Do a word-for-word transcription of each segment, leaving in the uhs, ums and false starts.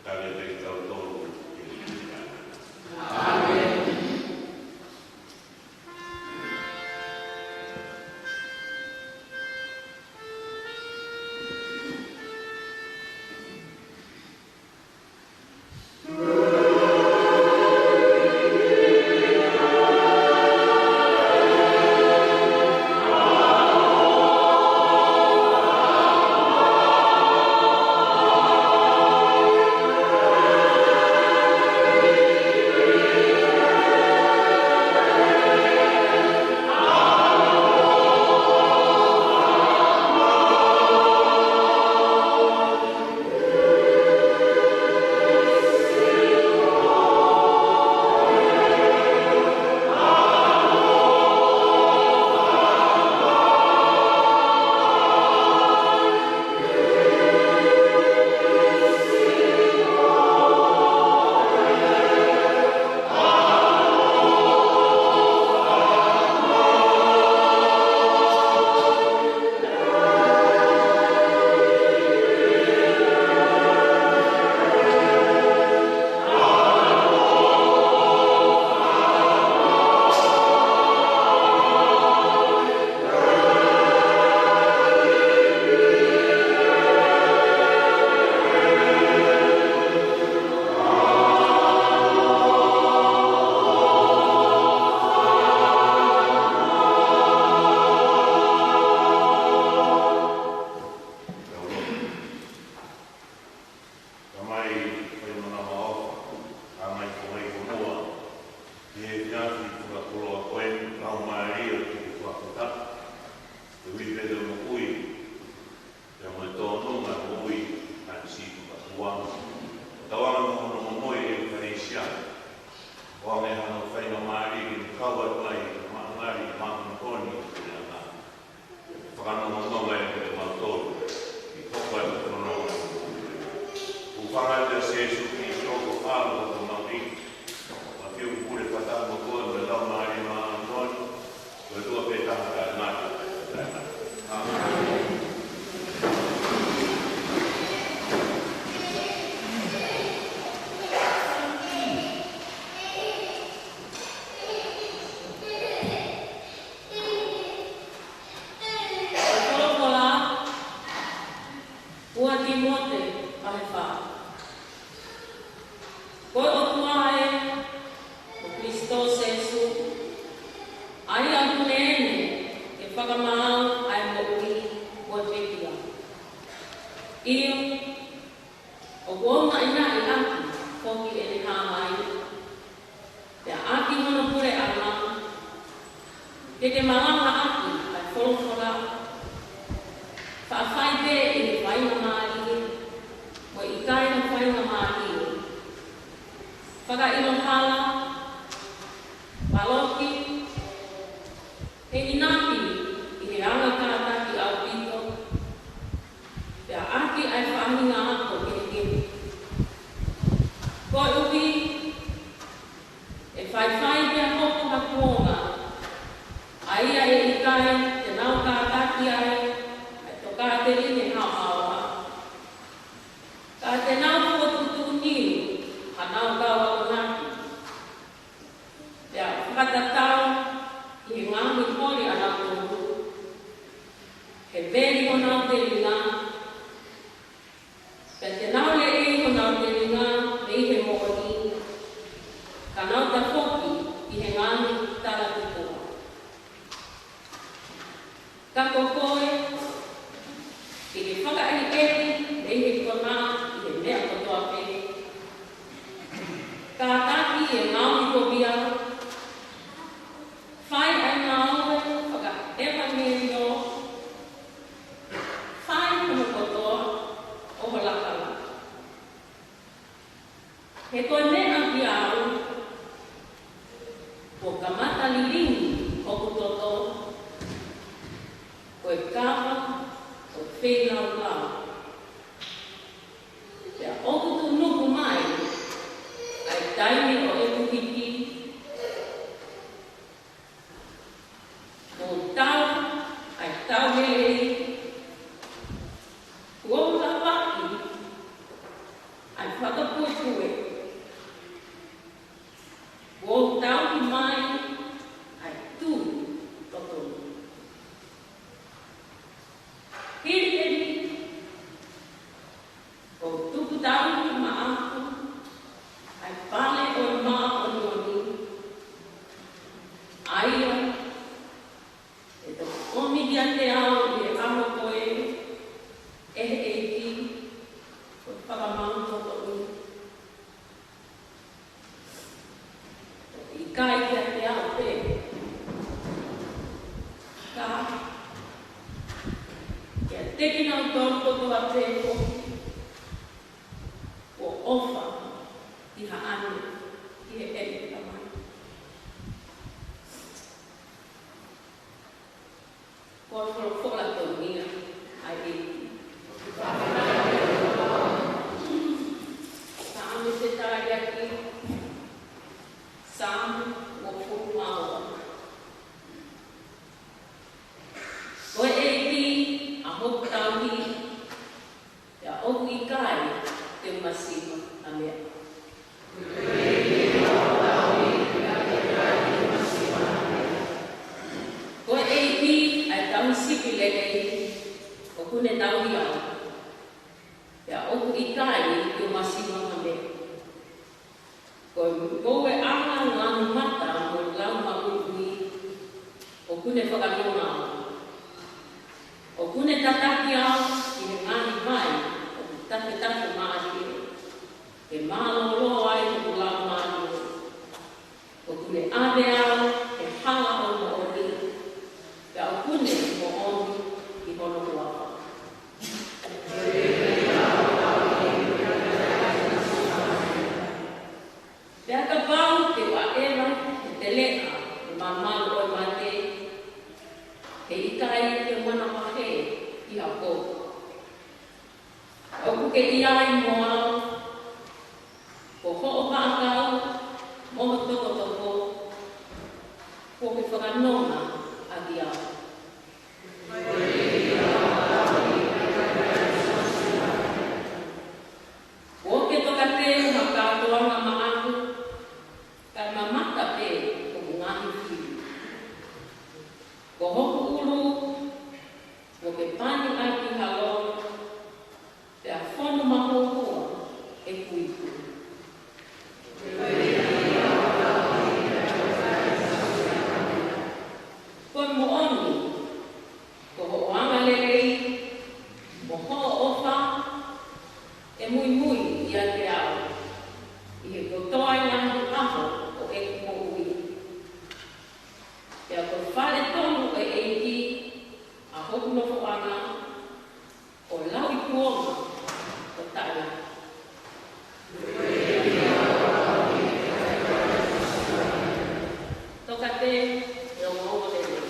Talitali kitautolu ki he ʻEiki. Tamai, fai mana maofa, ʻa e ngaahi konga ʻi he fonua, ʻi he efiafi fakakoloa ko eni, Laumālie ʻoku ke fakafetaʻi, ʻi he ʻuhi pē ʻo e moʻui, pea mo e tōnunga moʻui ʻa e siʻi tukuange. ʻOku tauange mo hono momoʻi ʻa e ʻEkalesia, ʻoange hano faingamālie ke ne kau atu ai, maʻangali, māʻoniʻoni, ʻi he anga. Fakanongonongo ʻiate kimautolu, ʻi he hoko atu ʻa e fononga. ʻOku fakaʻatā ʻa Sēsū Kalaisi ko e ʻAlo ʻo e Tamai, ʻoku fiu pule fakataha mo koe mo e Laumālie Māʻoniʻoni, ko e ʻOtua pē taha taʻengata, taʻengata. ʻĀmeni. Folofola, ua Tīmote vahe fā. Ko e ʻOtua ē, ko Kalaisi Sēsū, ʻa ia ʻoku ne ʻi heni ke fakamaau ʻa e moʻui mo e pekia. ʻIo, ʻoku ou naʻinaʻi ʻaki foki ʻene hā mai, pea ʻaki hono puleʻanga, ke ke malangaʻaki ʻa e folofola, faʻa fai pē ʻi he faingamālie, mo e ʻikai ha faingamālie, fakaʻilo hala, valoki, he ʻinasi ʻi he anga kātaki ʻaupito, pea ʻaki ʻa e faʻahinga ako kehekehe. Koeʻuhi, ʻe faifai pea hoko ha kuonga, ʻa ia ʻe ʻikai te nau kātaki ai ʻa e tokāteline haohaoa. Ka te nau fokotuʻutuʻuni hanau kau akonaki, pea fakatatau ʻi he ngaahi holi ʻanautolu, he veli honau telinga, pea te nau leʻei honau telinga mei he moʻoni, ka nau tafoki ʻi he ngaahi talatupuʻa. Ka ko koe, ke ke fakaʻehiʻehi mei he konā ʻi he meʻa kotoa pē. Kātaki ʻi he ngāue ko ia, fai ʻa e ngāue fakaʻevangeliō, fai hono kotoa ʻo ho lakalaka. He ko e meʻa kiate au, kuo kamata lilingi hoku toto, ko e kava ʻo e feilaulau. Pea ʻoku tuʻunuku mai ʻa e taimi ʻo ʻeku hiki, kuo tau ʻa e tau lelei, kuo u lavaʻi ʻa e faka- Kuekue, ʻoku ou tauhi mai ʻa e tui totonu. Hili eni, ʻoku ou tuku tauhi maʻaku ʻa e pale ʻo e māʻoniʻoni, ʻa ia ʻe toki ʻomi kiate au ʻi he ʻaho ko ē ʻe he ʻEiki, ko e fakamaau totonu. ʻIkai kiate au pē, ka kiate kinautolu kotoa pē foki kuo ʻofa ʻi haʻane, ʻi heʻene Tamai. Ko e folofola tonu ia ʻa e ʻEiki. Saame, te tala ʻaki Saame uofulu mā ua. Ko e ʻEiki ʻa hoku tauhi, pea ʻoku ʻikai te u masiva ha meʻa. Ko e ʻEiki ʻa e tauhi sipi lelei, ʻoku ne tauhi au, pea ʻoku ʻikai te u masiva ha meʻa. Ko e ngoueʻanga, ngaahi mata mo e lau maʻuiʻui, ʻoku ne fakanonga au. ʻOku ne tataki au ʻi he ngaahi vai ʻoku tafetafe mālie, ke mālōlō ai hoku laumālie. ʻOku ne ʻave au he hala ʻo e moʻoni, pea ʻoku ne moʻoni ʻi hono huafa. Pea kapau te u ʻaʻeva he teleʻa ʻo e mamalu ʻo e mate, heʻikai te u manavahē ʻi ha pō. ʻOku ke ʻi ai mo au, ko hoʻo vaʻakau mo ho tokotoko, kuo ke fakanonga ʻaki au. Kuo ke tokateu ha kātoanga maʻaku, kae mamata pē hoku ngaahi fili. Ko hoku ʻulu, kuo ke pani ʻaki ha lolo, pea fonu mahuohua ʻeku ipu. Ko e moʻoni, ko hoʻo angalelei mo hoʻo ʻofa ʻe muimui ʻiate au ʻi he kotoa e ngaahi ʻaho ʻo ʻeku moʻui. Pea ko e fale tonu ʻo e ʻEiki ʻa hoku nofoʻanga, ʻo lauikuonga ʻo taʻengata. Tokateu, ʻe ongoongo lelei.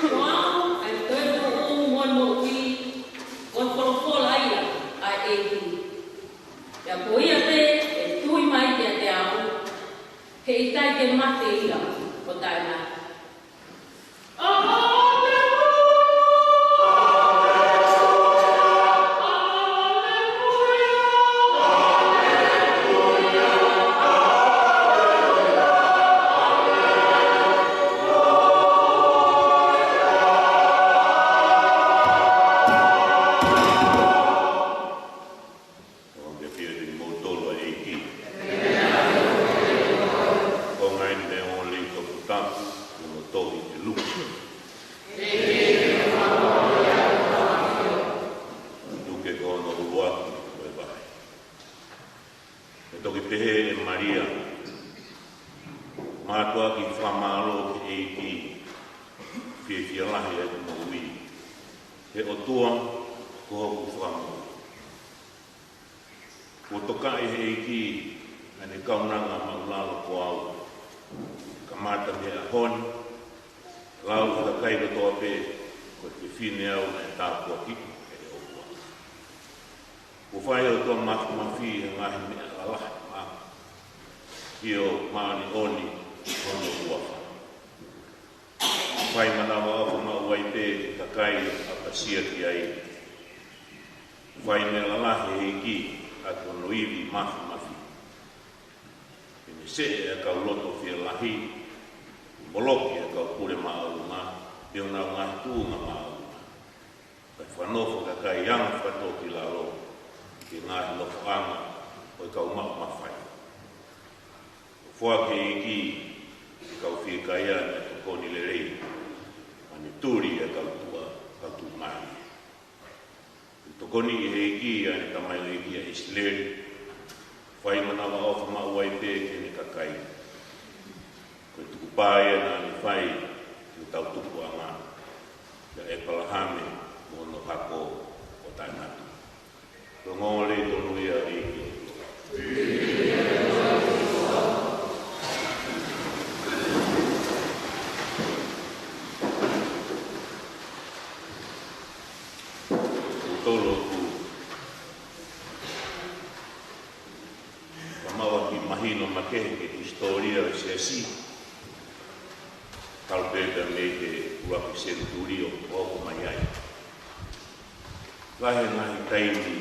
Ko au ʻa e toetuʻu mo e moʻui, ko e folofola ia ʻa e ʻEiki. Pea ko ia pē ʻe tui mai kiate au, heʻikai te mate ia ʻo taʻengata. ʻOku fiefia kimoutolu ʻa e ʻEiki. Ko e ngaahi meʻa ʻo e toputapu, ʻo tohi ʻe Luke. Luke ko hono ʻuluaki ʻo e vahe. ʻE toki pehē ʻe Malia, mātuʻaki fakamālō ki he ʻEiki, fiefia lahi ʻeku moʻui, he ʻOtua ko hoku fakamoʻui. Kuo tokaʻi ʻe he ʻEiki ʻEne kaunanga māʻulalo ko au. Kamata mei he ʻaho ni, lau ki he kakai kotoa pē, ko e fefine au naʻe tāpuakiʻi ʻe he ʻOtua. Kuo fai ʻe he ʻOtua Māfimafi ʻa e ngaahi meʻa lalahi maʻaku, ʻio, māʻoniʻoni hono huafa. Fai manavaʻofa maʻu ai pē ki he kakai ʻoku ʻapasia ki ai. Fai meʻa lalahi ʻe he ʻEiki ʻaki hono ivi māfimafi. Pea ne seʻe ʻa e kau loto fielahi, moloki ʻa e kau pule māʻolunga, pea ʻi honau ngaahi tuʻunga māʻolunga. Kae fakanofo ʻa e kakai anga fakatōkilalo ki he ngaahi nofoʻanga ʻo e kau maʻu mafai. ʻO foaki ʻe he ʻEiki ʻa e kau fiekaia naʻe tokoni lelei, pea ne tuli ʻa e kau tuʻa, kau tuʻumālie. Tokoniʻi ʻe he ʻEiki ʻa ʻene tamaioʻeiki ʻa ʻIsileli, fai manavaʻofa maʻu ai pē ki heʻene kakai. Ko e tukupā ia naʻa ne fai ki hotau tupuʻanga, kia ʻĒpalahame mo hono hako ʻo taʻengata. Ko e ongoongolelei tonu ia ʻa e ʻEiki. Ko e tolu ʻoku fakamāʻopoʻopo mahino makehe ki he hisitōlia ʻo e siasi, talu pē mei he ʻuluaki senituli ʻo hoko mai ai. Lahi e ngaahi taimi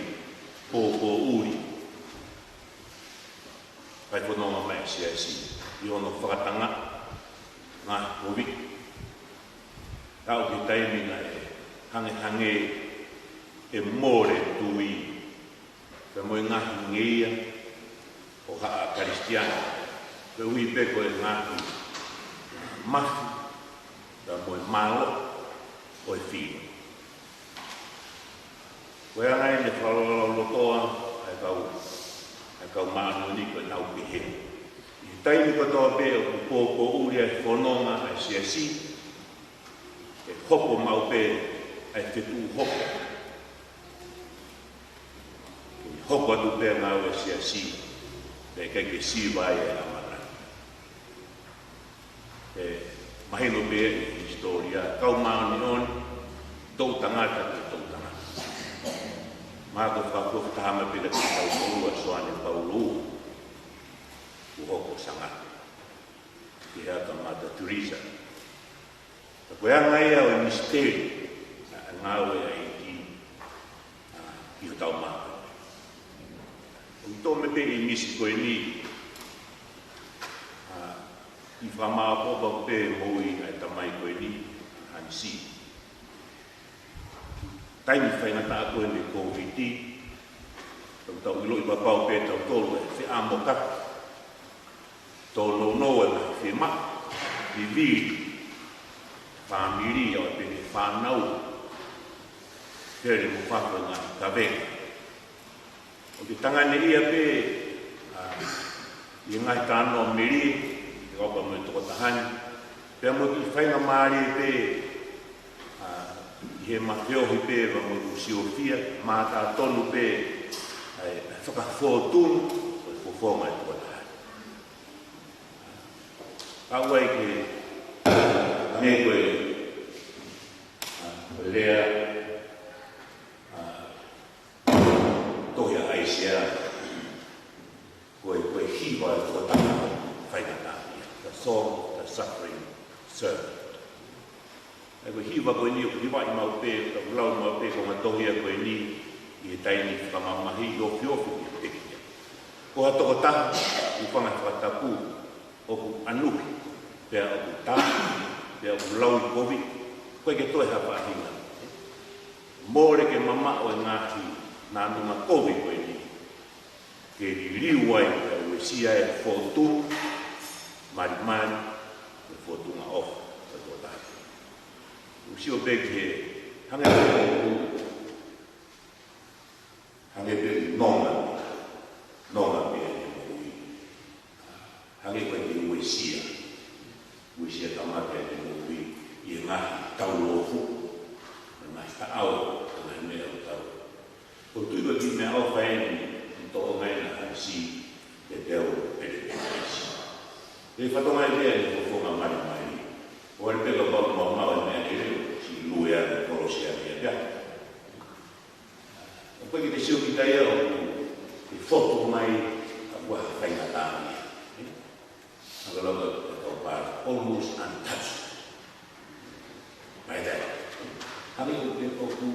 pōpōʻuli, fai fononga mai e siasi ʻi hono fakatangaʻi ngaahi koviʻi. Aʻu ki he taimi naʻe hangehangē ʻe mole tui, pea mo e ngaahi ngeia ʻo haʻa Kalisitiane, koeʻuhi pē ko e ngaahi mafi, pea mo e mālohi ʻo e fili. Ko e anga ia ʻene fakalaulaulotoa ʻa e kau, ʻa e kau māʻoniʻoni ko ʻenau pehē. ʻI he taimi kotoa pē ʻoku pōpōʻuli ai e fononga ʻa e siasi, ʻe hopo maʻu pē ʻa e fetuʻu hopo. ʻE hoko atu pē ʻa e ngāue ʻa e siasi, pea ʻikai ke siva ai e ʻamanaki. ʻE mahino pē ʻi he hisitōlia, kau māʻoniʻoni, toʻutangata ki he toʻutangata. Mahalo ko e fakaʻofoʻofa taha mai pē ia ki he taʻu ua ʻa Soane Paulo ua, kuo hoko ʻo Sangata, ki he ʻata Mother Teresa. Ka ko e anga ia ʻo e misiteli ʻa e ngāue ʻa e ʻEiki, ʻa, ʻi hotau māmani. ʻOku tō mai pē ʻi he misi ko eni, ʻa, ʻi he fakamāʻopoʻopo pē moʻui ʻa e tamai ko eni, ʻa Hanisi. Taimi faingataʻa ko eni Kōviti, tau tau ʻiloʻi pē pau pē tautolu e feʻamokaki. Tōnounou e ngaahi fiemaʻu, vivili, fāmili ʻo e pene fānau, fele mo fafo e ngaahi kavenga. ʻOku tangane ia pē, ʻa, ʻi he ngaahi talanoa melie, ʻi he ʻopa mo e tokotaha ni, pea mo e kiʻi faingamālie pē, ʻa, ʻi he mafeohi pē, pea mo e usiofia, mātā tonu pē, ʻa e, ʻa e fakafōtunga ʻo e fofonga e tokotaha ni. ʻA, ʻoku ʻai ke, ʻa, hangē ko e, ʻa, ko e lea, ʻa, tohi ʻa ʻAisea, ko e, ko e hiva ʻo e tokotaha faingataʻaʻia. The song of the suffering servant. ʻA ia ko e hiva ko eni ʻoku hivaʻi maʻu pē, ʻoku lau maʻu pē ko e ngaahi tohi ia ko eni ʻi he taimi fakamamahiʻi ofiofi ki he pekia. Ko ha tokotaha ʻoku fanga fakatapu, ʻoku ʻanuhi, pea ʻoku tā, pea ʻoku laui kovi, ʻoku ʻikai ke toe ha faʻahinga. Mole ke mamaʻo e ngaahi nanunga kovi ko eni, ke liliu ai, pea uesia e fōtunga malimali, e fōtunga ʻofa, e fōtunga. ʻOku sio pē ki he, hangē pē ʻoku, hangē pē ʻoku nonga, nonga pē ʻene moʻui. Hangē ko e uesia, uesia tama pē ʻene moʻui, ʻi he ngaahi taulofu, ngaahi taʻau, ngaahi meʻa ʻoku tau. ʻOku ou tui ko e kiʻi meʻaʻofa eni, ʻoku toʻo mai ʻa Hanisi, pea teu, Ko e fatongia ia ʻo e fofonga malimali. ʻOua ʻe pehē kapau ʻoku maumau e meʻa lelei, siʻi lue ʻa e kolosi ʻa e meʻa pea. ʻOku ʻikai ke te sio kita ia ʻoku fotu mai ʻa e ʻū faingataʻa ia. ʻA ia ko e lau ʻa e kau Pālangi, almost untouched. Mai tai. Hangē ʻoku, ʻoku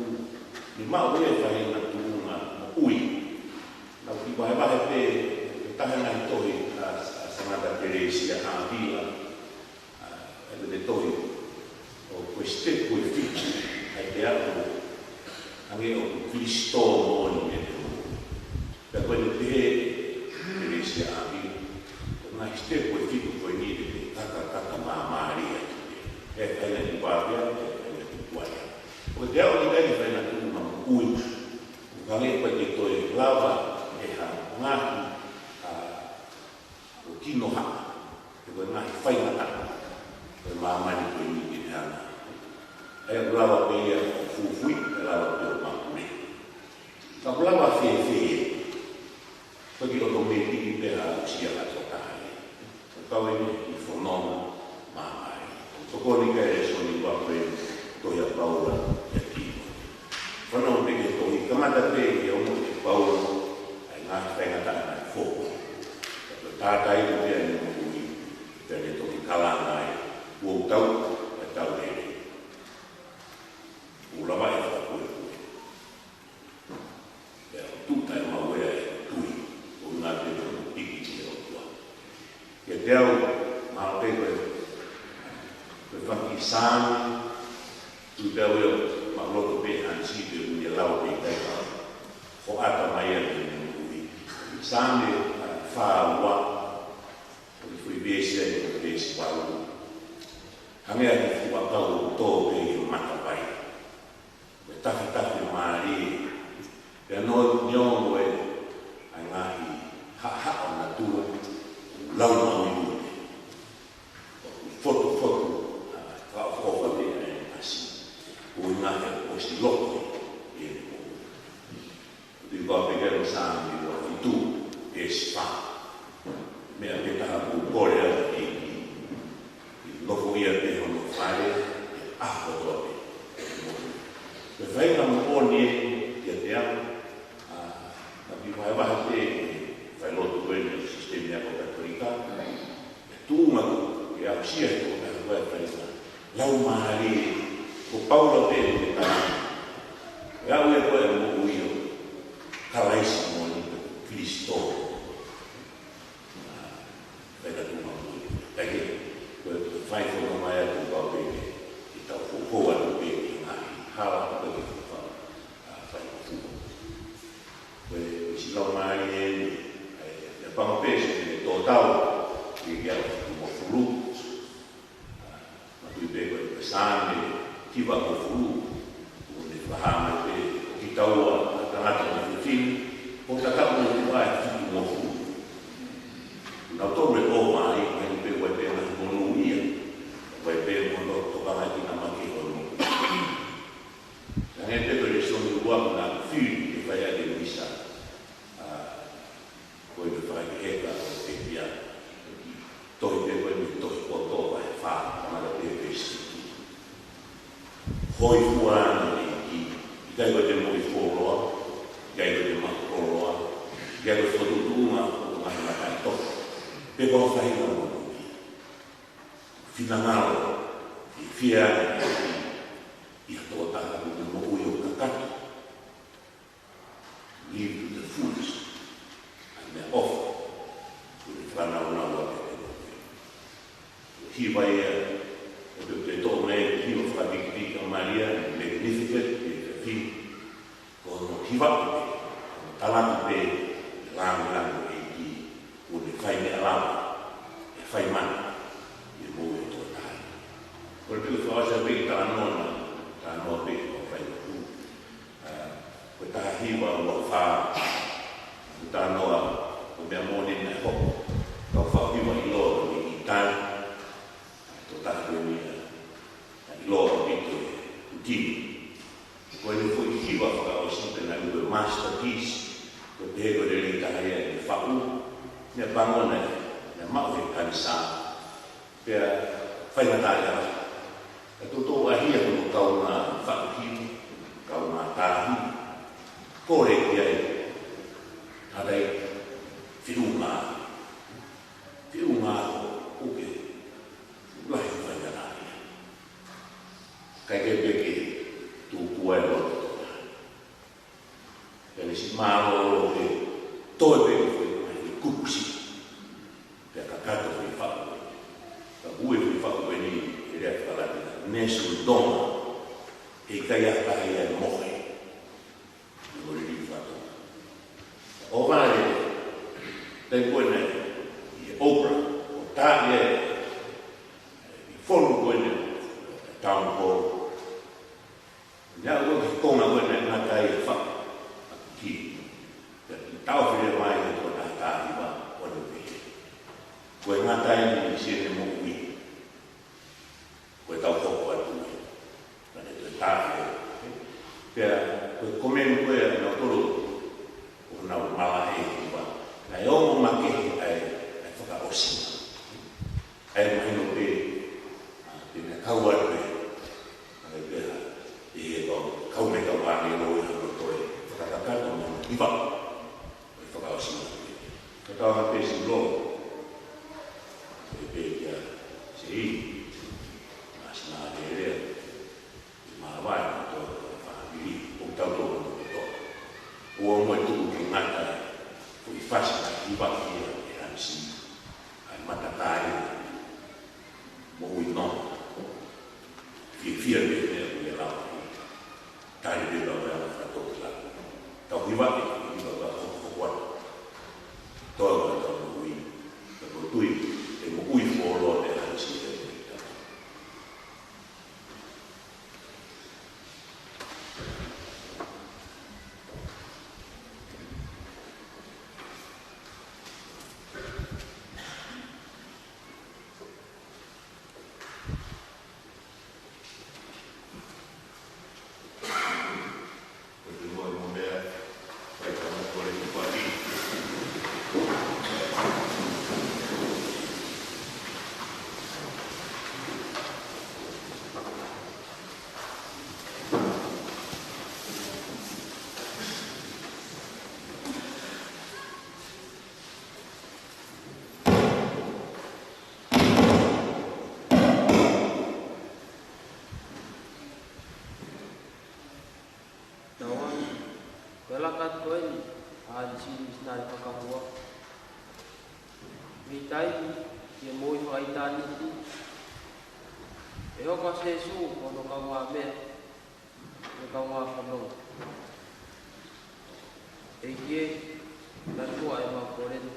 ne maʻu e faʻahinga tuʻunga moʻui. Naʻá ku kiʻi vahevahe pē, ʻe taha e ngaahi tohi ʻa, ʻa Samata Telesia ʻAvila, ʻa, ʻa e tohi, ʻoku ʻi ai e sitepu ʻe fitu, ʻa ia ʻoku hangē ʻoku Kalaisi moʻoni ʻi heʻete moʻui. Pea ko ʻene pehē ʻe Telesia ʻAvila, ko e ngaahi sitepu ʻe fitu ko eni ʻe kaka, kaka māmālie atu pē. ʻE faʻahinga kiʻi pāpea, ʻe faʻahinga kiʻi kuaea. ʻOku te aʻu ki ai e faʻahinga tuʻunga moʻui. ʻOku hangē ʻoku ʻikai ke toe lava ʻe ha ngaahi, ʻa, ʻo kinohaʻa, pe ko e ngaahi faingataʻa ʻo e māmani ko eni ke ne hanga. ʻA ia ʻoku lava pē ia ʻo fufuuʻi, ʻe lava pē ʻo maʻu pē. Ka ʻoku lava fēfē? Toki ʻotomētiki pē ha aʻusia ʻa e tokotaha ia. ʻOku kau eni ki he fononga māmani. ʻOku tokoni ki ai e lēsoni ʻuluaki ʻo e tohi ʻa Paula kia Tīmote. Fanongo pē ki he tohi, kamata pē ʻi he ongo ʻe Paula ʻa e ngaahi faingataʻa naʻe foki. Ka ko e tātāʻi ko ia ʻene moʻui, pea ne toki kalanga ai, kuo u tau, ʻa e tau lelei. Kuo u lava e fakapuepue. Pea tuʻu taʻemaʻu ʻa e tui, ʻo ngā pē ko e piki ki he ʻOtua. Kiate au, mahalo pē ko e, ko e fanga kiʻi Saame, tuʻu pē au ia, maʻuloto pē Hansi pē ʻoku ne lau pē ʻikai ke hoʻata mai ia mei heʻene moʻui. Saame, ʻa, fā ua, ʻoku foʻi veesi ai, ko e veesi valu. Hangē ha kiʻi fuʻu ʻakau ʻoku tō pē ʻi he matavai. Ko e tafitafi mālie. Pea no neongo e, ʻa e ngaahi haʻahaʻa ʻo natula, ʻoku lau maʻu ʻi mui. ʻOku fotofoto, ʻa, fakaʻofoʻofa pē ʻa e ʻasi. ʻOku ʻi ai e ngaahi ʻosi loko ʻi he moʻui. ʻOku ou pehē ko e Saame ua fitu, veesi fā. Meʻa pē taha ʻoku ou kole au ki he ʻEiki, ke nofoʻia pē hono fale, ʻi he ʻaho kotoa pē ʻo e moʻui. Ko e faʻahinga moʻoni eni kiate au, ʻa, naʻá ku kiʻi vahevahe pē ʻi he failotu ko eni ʻo e sisitemi ako Katolika, ʻa e tuʻunga ko ē ke aʻusia ʻe he tokotaha ko ē ʻa e faʻahinga laumālie, ko Paula pē ʻoku ne kalanga. ʻE aʻu ia ko ē ʻa e moʻui ʻo Kalaisi moʻoni, pe ko Kalaisi. ʻA, pea ka tuʻunga moʻui. Pea ke, ko e, ko e fai fononga ia ʻoku pau pē ke, ke tau fou atu pē ki he ngaahi hala ʻoku ʻikai ke fou, ʻa, fai ko fou. Ko e, ko e siʻi laumālie eni, ʻa e, ʻa e pango pē ʻe tō tau, ke, ke aʻu ki he hongofulu. ʻA, manatuʻi pē ko e Saame hivangofulu, ʻoku ne fakahā mai pē, ʻo kitaua, ʻa e tangata mo e fefine, ʻoku tau ʻi he taʻu ʻe fitungofulu. Naʻa tau ʻi he ʻova ai, ʻi ai pē, ʻi ai pē ngaahi monūʻia, ʻi ai pē mo hono tokangaʻi ʻa e kau moʻui. Hangē pē ko e lēsoni ʻuluaki naʻá ku fili ke fai ʻaki e misa, ʻa, ko e fakaheka ʻo e pēpea. Tohi pē ko eni, tohi Koto vahe fā, kamata pē veesi fitu. Hōifua ʻa e ʻEiki, ʻikai ko ʻete moʻui fuoloa, ʻikai ko ʻete maʻu koloa, ʻikai ko e fokotuʻutuʻunga ʻo hoʻo ngaahi mataʻitofe, pe ko e faʻahinga moʻui. Finangalo, ʻi he fiefia ʻi ha tokotaha ʻoku ne moʻui ʻo kakato. Live to the fullest. ʻA e meʻaʻofa. Ko e fānau nau a pē. Ko e hiva ia, ʻoku te toʻo mai e hiva fakapikipiki ʻa Maria, Magnificat, ʻi he efiafi. Ko hono hiva pē, ko hono talaki pē, ʻa e lāngilangi ʻo e ʻEiki, ʻoku ne fai meʻa lava, ʻe fai mana, ʻi he moʻui ʻa e tokotaha. Ko e piko fakaʻosi pē ki he talanoa na, talanoa pē ki he fai atu. ʻA, ko e taha hiva ua fā, ko e talanoa, ko e meʻa moʻoni naʻe hoko, kau faʻu hiva ʻiloa ʻi ʻĪtali, ʻa e tokotaha ko eni, ʻa, naʻe ʻiloa ʻaupito ʻi he Putini. Ko ʻene foʻi hiva fakaʻosi pē naʻe ui ko e masterpiece, ko e pehē ko e lelei taha ia ʻene faʻu, meʻapango naʻe, naʻe maʻu he kanisā, Pea faingataʻaʻia lahi. Ka toutou ʻahiʻahi ʻa e kaungā faʻu himi, kaungā tā himi. Kole ki ai, ʻa e feʻunga. Feʻunga ʻoku ke lahi faingataʻaʻia. Kae kehe pē ke tuku ai loto. Pea ne siʻi mālōlō ke toe pē ke foʻi mai ke kupusi. Pea kakato foʻi faʻu. Ka ue foʻi faʻu ko eni ʻi he lea fakalata, Nessun doma. ʻE ʻikai ha taha ia ʻe mohe. Ne mo liliu fato. ʻO vale, tai ko ena, ʻi he ʻOpera, ʻo tā ia, ʻi he fonu ko ena, Town Hall. Naʻe ʻi ai e konga ko ē naʻe ngata ai e faʻu ʻa e kī. Pea taʻofi leva ʻe he tokotaha tā hiva ʻo ne pehē, ko e ngata eni ʻi siʻene moʻui. Ko e tau hoko atu ē. Ka ne toe tā ē. Pea ko e komeni ko ē ʻa nautolu ʻoku nau malaʻe hiva. Naʻe ongo makehe ʻa e, ʻa e fakaʻosi. ʻA e mahino pē, ʻa, pea naʻe kau atu ē. ʻA e pehē, ʻe he kau, kau mai kau ʻāngelo ʻi ha loto ē. Fakakakato mo e hiva. ʻO e fakaʻosi. Ka tau ha pē siʻi lo. ʻE pehē kia Seini. Naʻa si nā lelea. ʻE māvae mo tō ko e fāmili. ʻO tau tō mo tō. ʻO mo e tuku ke ngata. Ko e fasi ka hiva kia ʻe Hansi. ʻA e mata kai. Moʻui nō. Fiefia pē meʻa ʻoku ʻi ai e lava. Tali pē lava e ala fakatōkilalo. Tau hiva ke hiva ka hokohoko atu. Tō ʻa e tau moʻui. Ka ko tui, ʻe moʻui fuoloa ʻe Hansi ʻe moʻui tau. Tauange, ko e laka atu ko eni ʻa Hansi misinale fakahua. Mei taimi ki he moʻui fakaʻitāniti, ʻe hoko ʻa Sīsū ko hono kaungāmeʻa, mo e kaungāfononga. ʻEiki ē, tali muʻa ʻemau kole ni.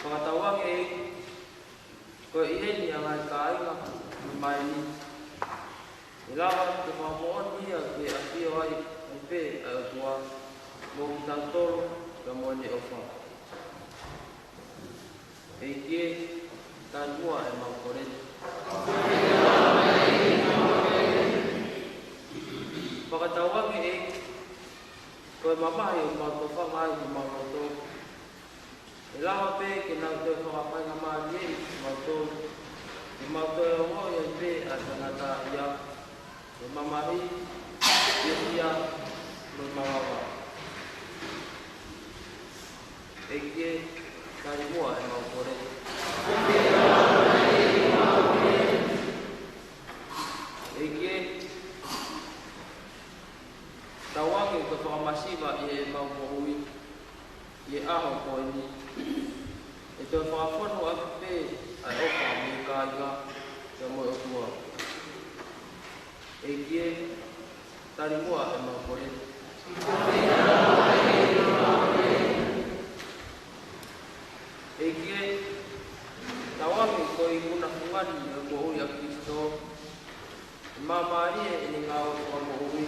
Fakatauange ʻEiki, ko e ʻi heni ʻa e ngaahi kāinga ʻi māmani. ʻE lava ke fakamoʻoni ia ke ʻafio ai, ai pē ʻa e ʻOtua, mo kitautolu, ka mo ʻene ʻofa. ʻEiki ē, tali muʻa ʻemau kole ni. Fakatauange ʻEiki, ko e mamahi ʻoku mau tofanga ai ʻi homau loto. ʻE lava pē ke nau toe fakafaingamālieʻi kimautolu, ke mau toe ongoʻi ai pē ʻa e faingataʻaʻia, ʻa e mamahi, fiefia, mo e mavava. ʻEiki ē, tali muʻa ʻemau kole. ʻEiki ē, tauange ke fakamasiva ʻi heʻemau moʻui ʻi he ʻaho ko eni. ʻE toe fakafonu ʻaki pē ʻa e ʻofa mei he kāinga pea mo e ʻOtua. ʻEiki ē, tali muʻa ʻemau kole. ʻEiki ē, tauange ko e ikuna fungani ʻo e moʻui ʻa Kalaisi. ʻE māmālie ʻene ngāue fakamoʻui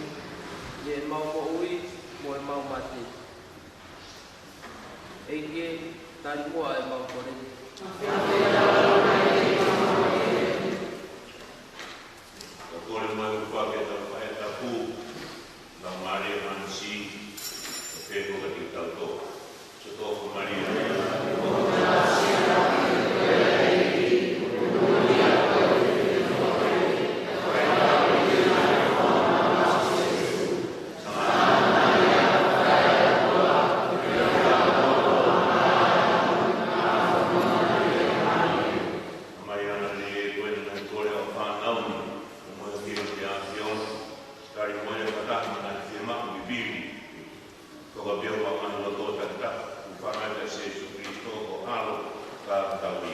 ʻi heʻemau moʻui mo ʻemau mate. ʻEiki ē, tali muʻa ʻemau kole. Ka kole mai ʻoku fai ke tau fai e tapu, Laumālie Māʻoniʻoni, ʻo fai ko ka tau tō. So Mai ana ne ko ena naʻe kole ʻo fānau ni, ʻo mohe ki he ʻAfiona, tali mo e fakataha mo e ngaahi fiemaʻu pipili. Ko ka pia ua ngaahi loto takitaha, ʻoku fānau kia Sīsū Kalaisi ko e ʻAlo, ka tau ui.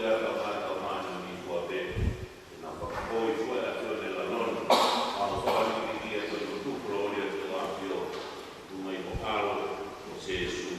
ʻa e kakai ʻo e māmani ni kotoa pē, ke nau fakafou ʻi he ʻAfiona ʻi he lalo ni, ʻo fakaʻekeʻeke ʻa e toʻu kolōlia ki ho ʻAfio, ʻi he tuʻunga ʻo ho ʻAlo ko Sēsū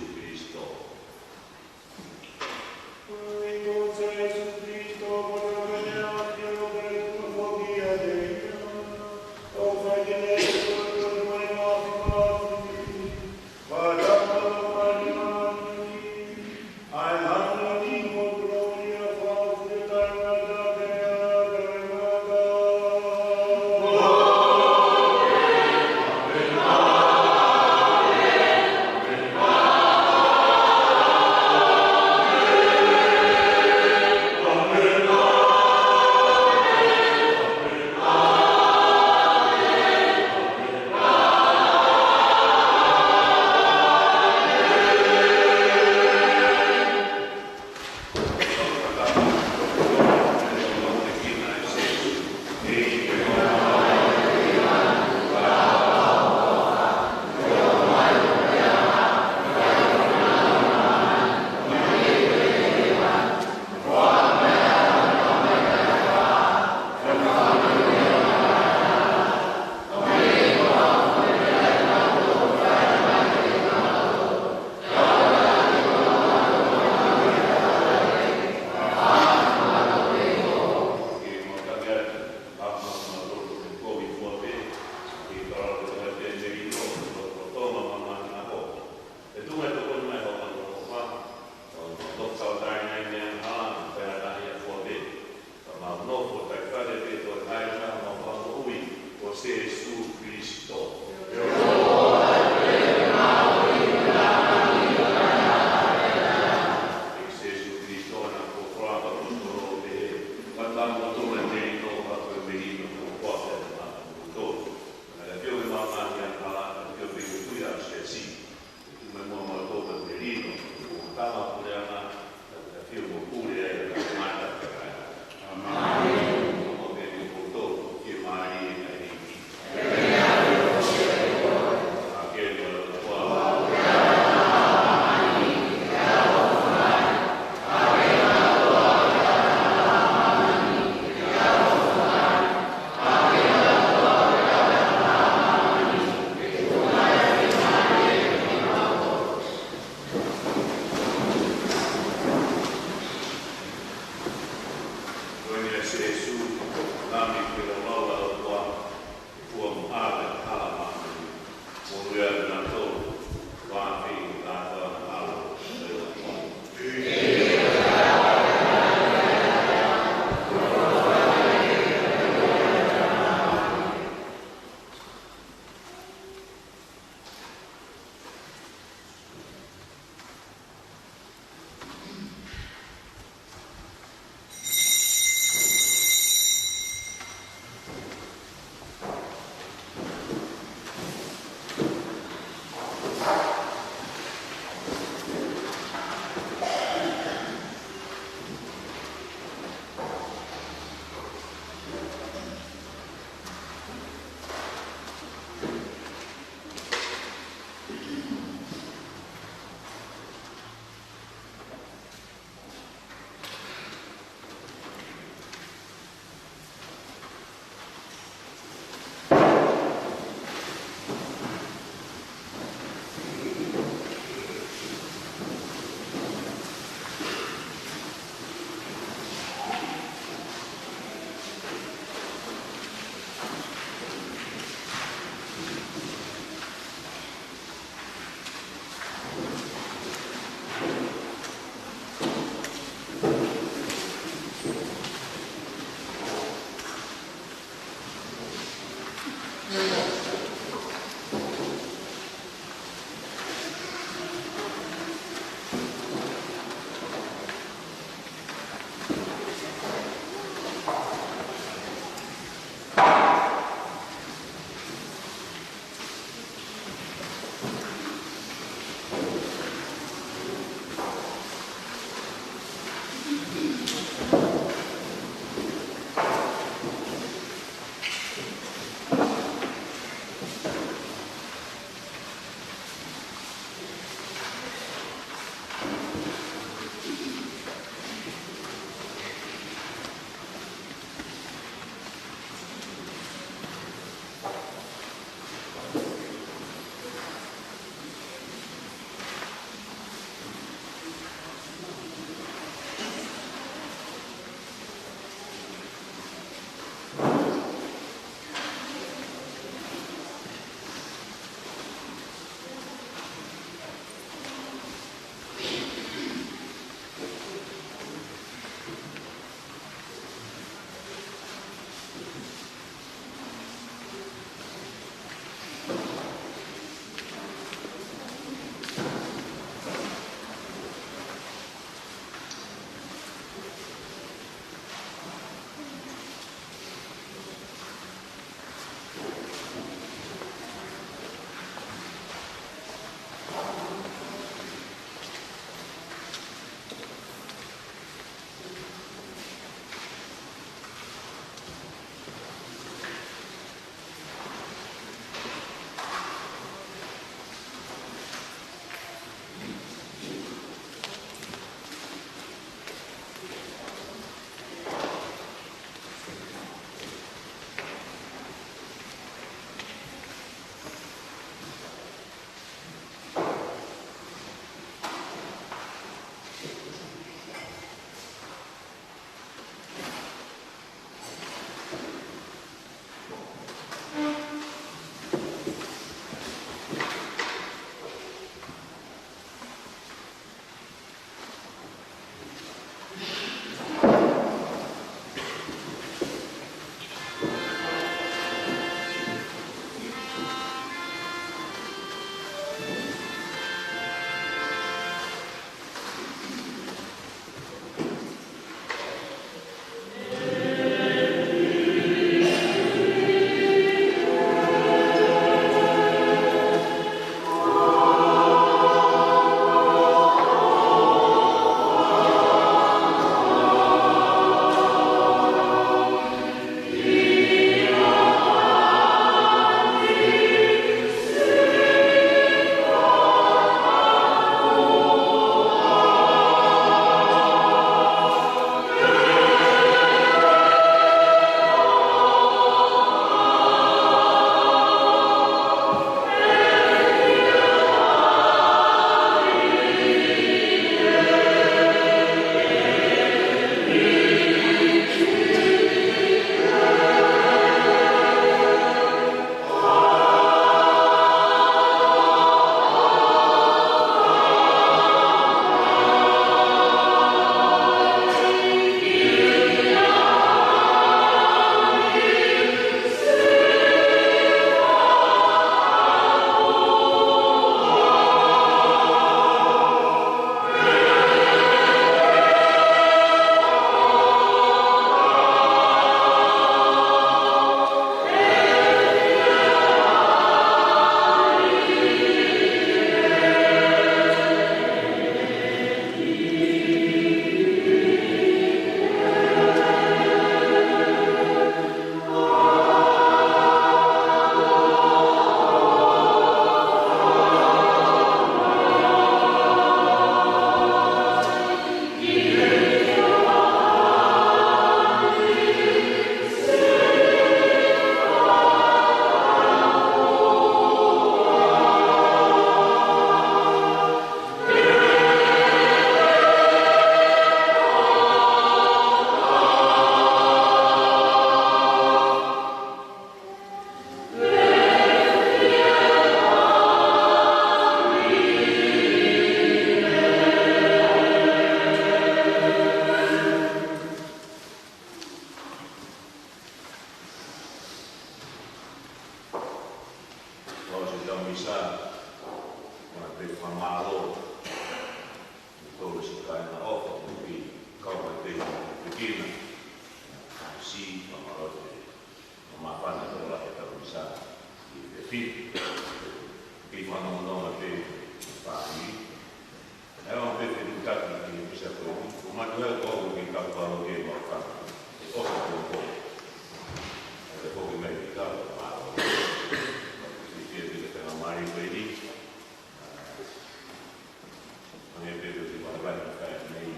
Kalaisi. Ka mau nofo taʻefale pē ko e haʻamau moʻui ko Sēsū Kalaisi. ʻE Sēsū Kalaisi, naʻa ko e folofola ʻa e ʻAposetolo ʻo pehē, ka tau mo tona te ino ka ko e melino ko koa te na mo to. Naʻe ʻafio ʻi māmani ʻi he angahala, naʻe ʻafio pē ʻi he tui ʻa e siasi. Tuku mai muʻa mautolu ʻa e melino, ʻo tama puleʻanga, ʻa e ʻafio mo pule ai ʻa e mata. ʻĒmeni. Ko e melino ʻoku tō, ke mālie ʻa e ʻEiki. ʻA ke no ua. Ko eni ʻa Sēsū, Lami ki he lau ʻa e ʻOtua, ʻoku ʻi ai mo ʻene hala māmani. Monūʻia kinautolu, ʻoku ʻafio ʻi he ʻao ʻo e ʻOtua. Sa, ʻoku ou pehē fakamālō. Mo tolu siʻi kāinga ʻofa, mo e kau mai pē ʻi he kikina. Siʻi fakamālō atu. Mo māfana tokolahi ʻetau misa ʻi he efiafi ni. Kei fanongonongo pē, fāmili. Naʻe ʻomi pē fetuʻutaki ki he misa ko eni. Ko e matu he ko au ke kau palo ke mau fana. ʻE ʻofa ko ko. ʻE foki mai ki kau mālō. Fiefia pē ke fakamālō ko eni. Hangē pē ko e kiʻi vahevahe naʻe fai mai.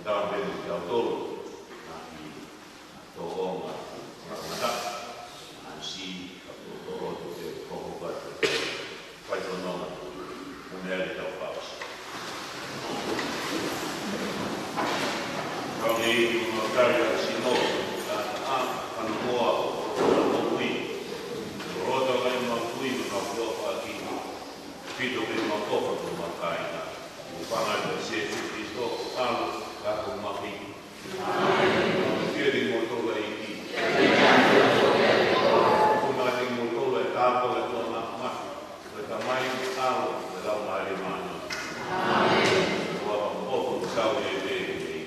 Tau pē mo kitautolu. Naʻe tōʻonga, tōʻonga mata. Naʻe siʻi, ka tō, tō loto ke koko ka te. Fai tō nonga. Mo mea ke tau pause. Kau nei, mo kau tari a sino, a, a, kano moa, kano kui. Loto kai mau kui, mo kau kuafa ki. Pito ke mau kofa ko mau kāinga. Mo fanga ko Sēsū Kalaisi ko ʻAlo, ka ko mau ki. Fiefia kimoutolu ʻEiki. Ko mau kimoutolu ʻe tāpō ʻe tō na ma. Ko e Tamai, ʻAlo, mo e Laumālie Māʻoniʻoni. Ko au mo ʻofa mo tau ʻi he ʻEiki.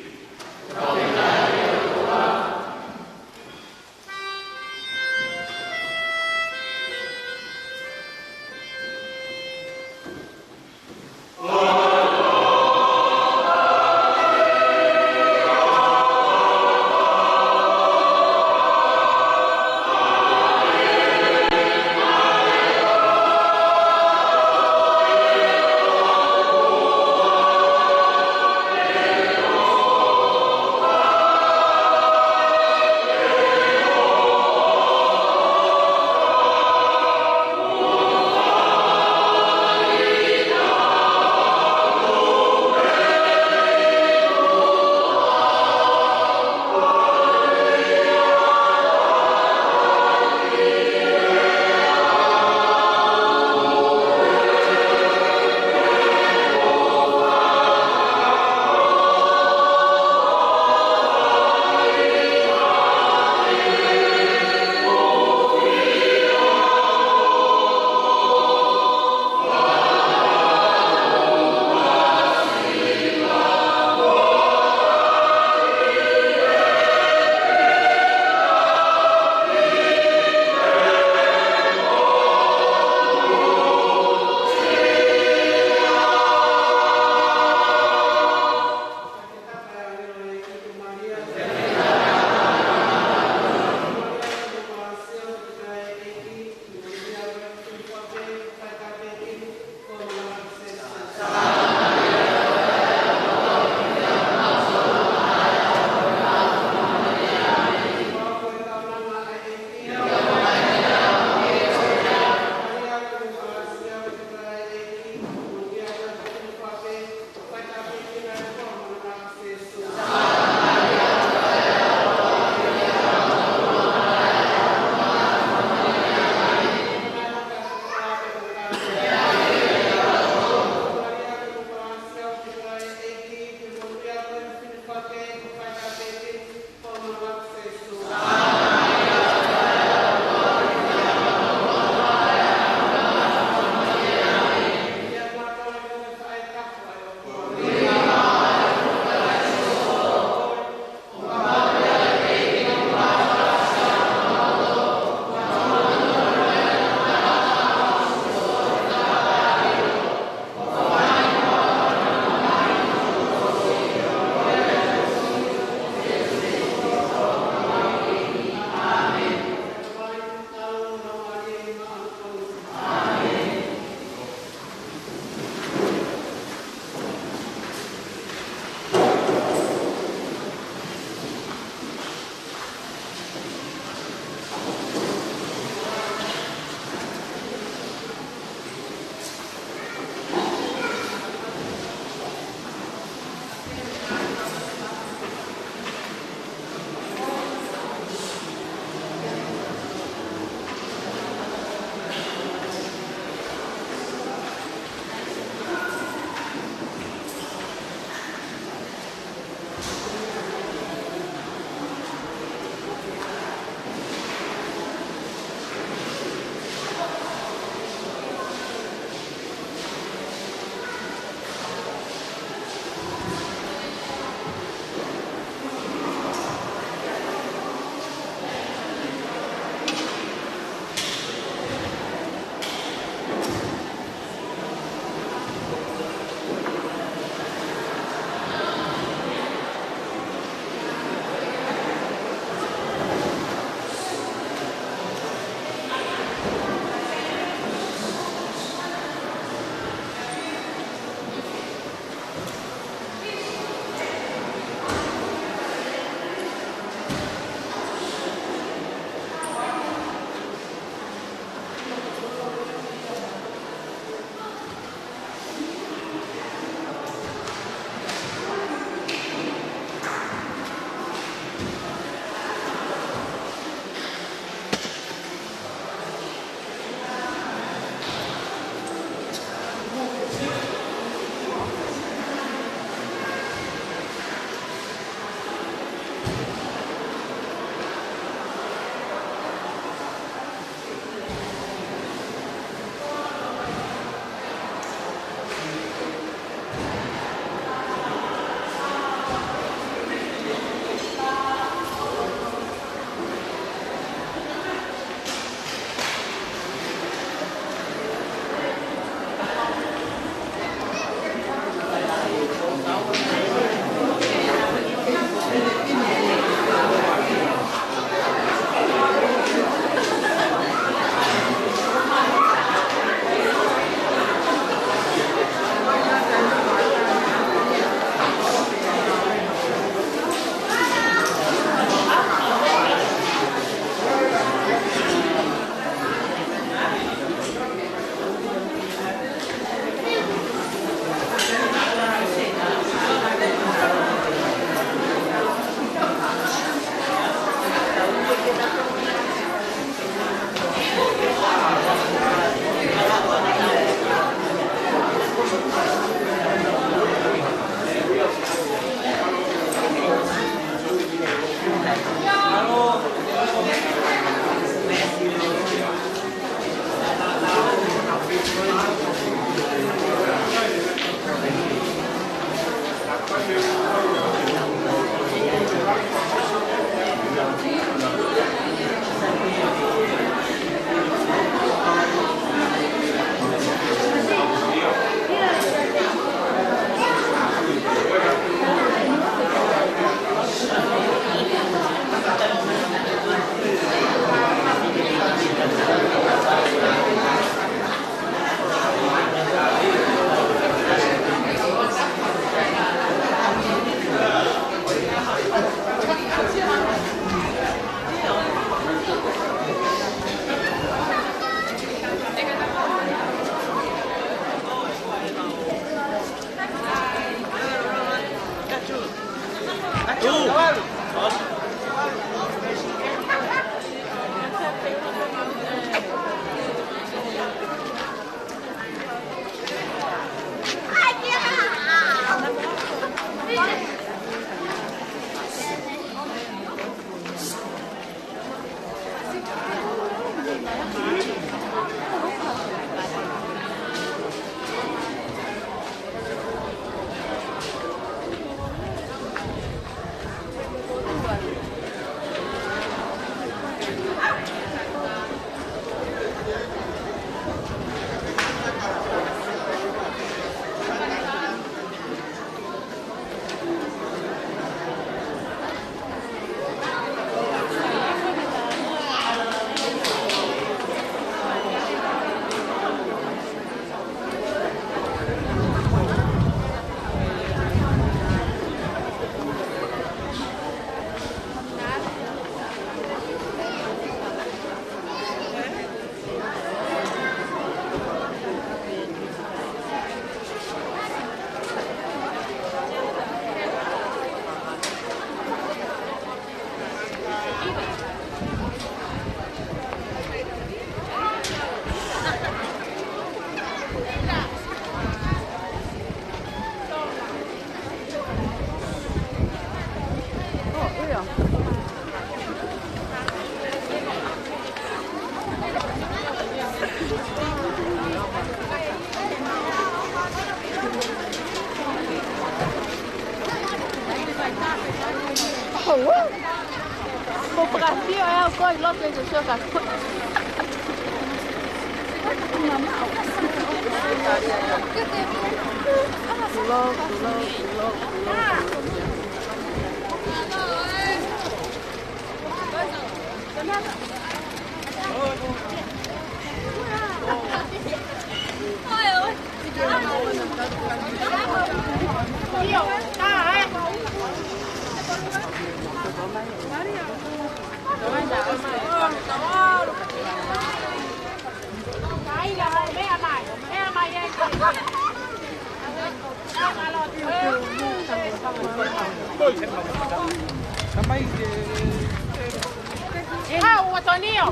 Hau, Antonio.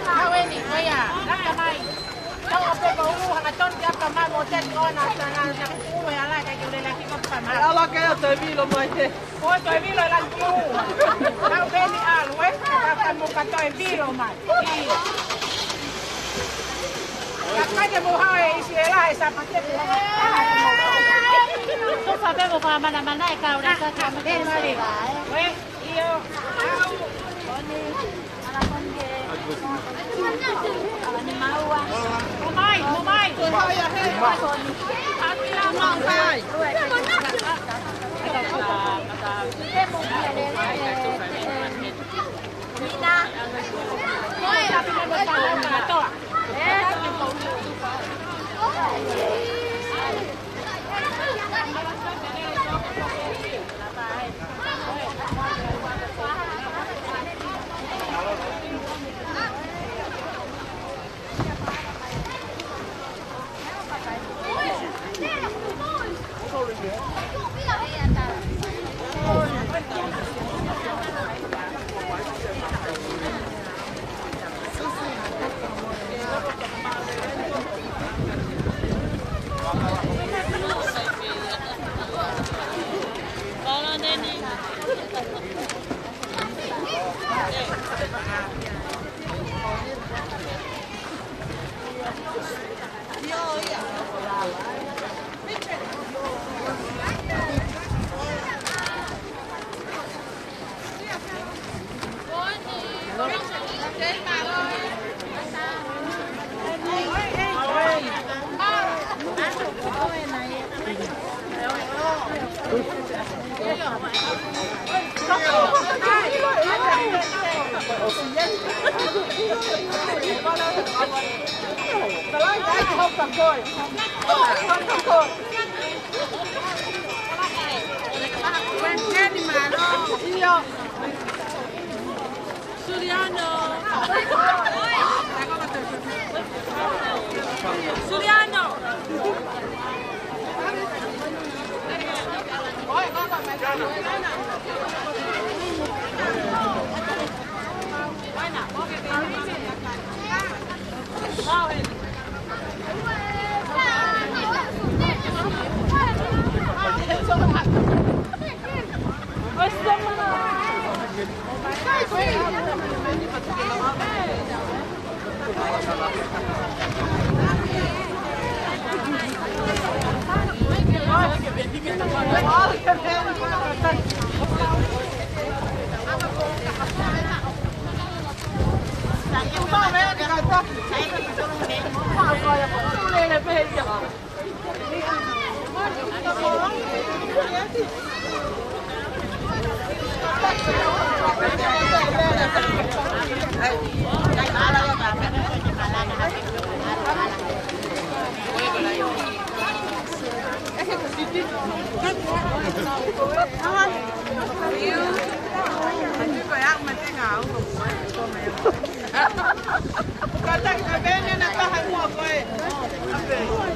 Hau eni, ko ia, laka mai. Tau ʻo pē ko ʻulu, hangatonu ke aka mai mo te kona, sana, na kulu he ala, ka ke ule laki ko pa mai. Ala ke ʻo te vilo mai he. Ko e toe vilo e lani kiu. Kau peni ʻalu, ē? Ka ka mo ka toe vilo mai. Ka kai ke mo hae isi e la e sapate. Ko sa pe mo fa mana mana e kau la sa ka mo te mali. Ue, io, au. Suliano. Suliano.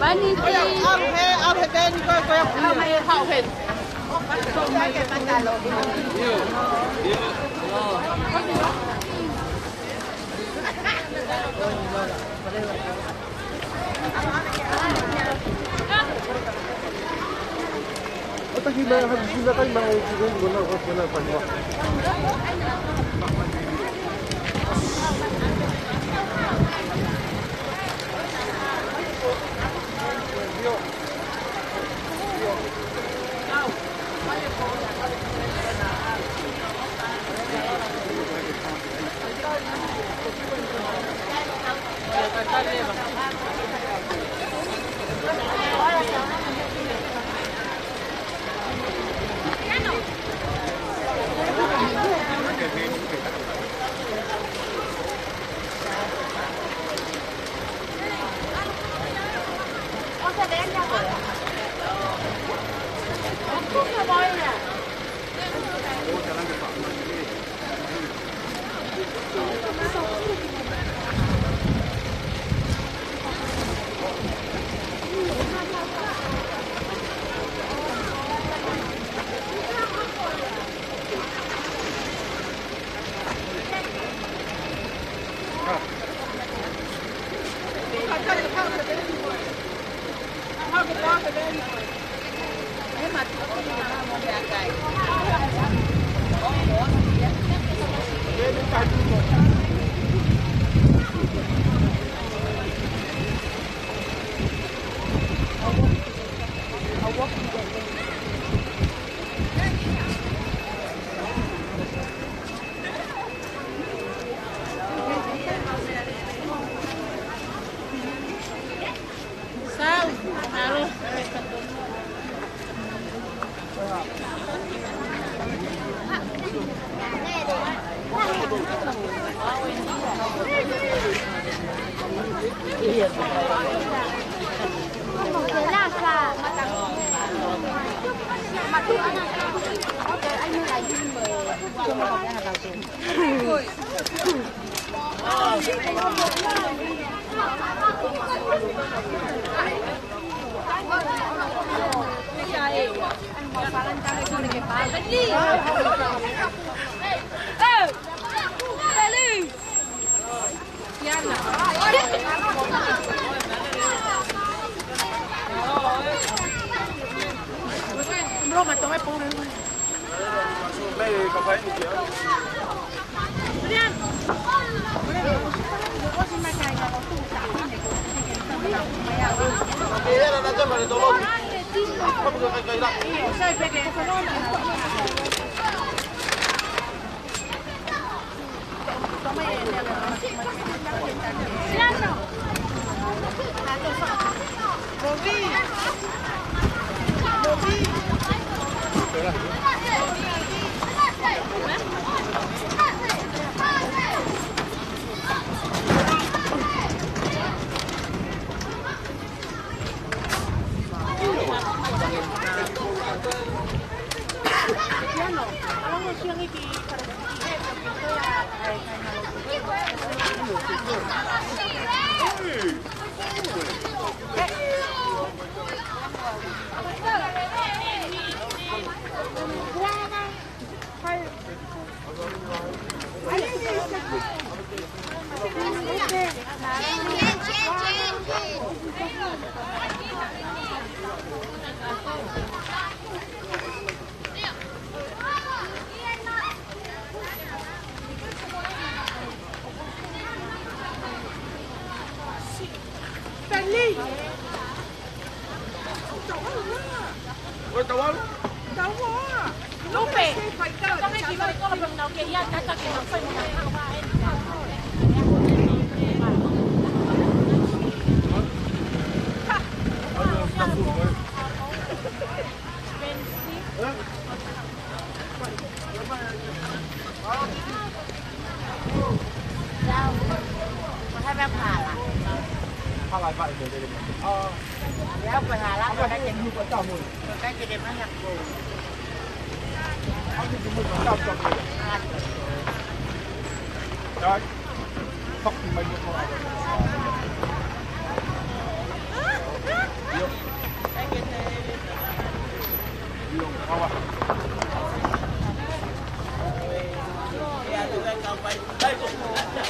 Bani, ʻalu he, ʻalu he Bani, ko e, ko e, ʻalu mai e hau he.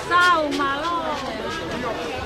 Sau, mālō.